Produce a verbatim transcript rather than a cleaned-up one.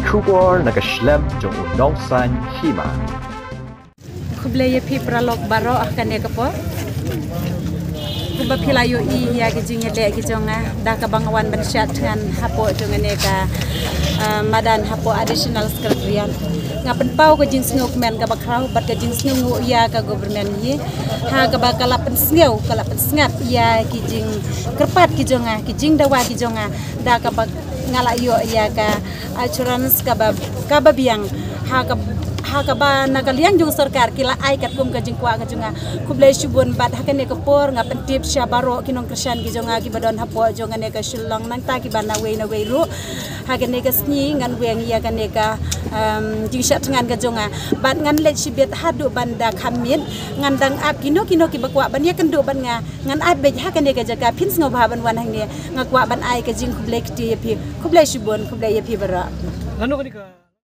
Khubor na ka shlem jong u nongsan hima. Khublei ïa phi paralok baroh ha kane ka por. Kumba phi la ïohi ïa ki jingïaleh ki jong nga da kaba nga wan ban shad thngan hapoh jong kane ka, ah, madan hapoh Additional Secretariat. Nga pynpaw ka jingsngew kmen kaba khraw bad ka jingsngew ïa ka government hi. Ha kaba ka la pynsngew, ka la pynsngap ïa ki jingkyrpad ki jong nga, ki jingdawa ki jong nga. Da kaba nga la ïoh ïa ka assurance kaba, kaba biang. Ha ka, ha kaba na ka liang jong sorkar ki la ai katkum ka jingkwah ka jong nga. Khublei shibun bad ha kane ka por nga pyntip sha baroh ki nongkyrshan ki jong nga kiba don hapoh jong kane ka Shillong nangta kiba na wei na wei ruh. Ha kane ka sngi ngan weng ïa kane ka, um, jingshad thngan ka jong nga. Bad ngan leit shibit haduh ban da kham miet, ngan dang ap kino kino kiba kwah ban ïakynduh bad nga. Ngan ap beit ha kane ka jaka, phin sngewbha ban wan hangne. Nga kwah ban ai ka jingkhublei kti ïa phi. Khublei shibun, khublei ïa phi baroh. Lano kane ka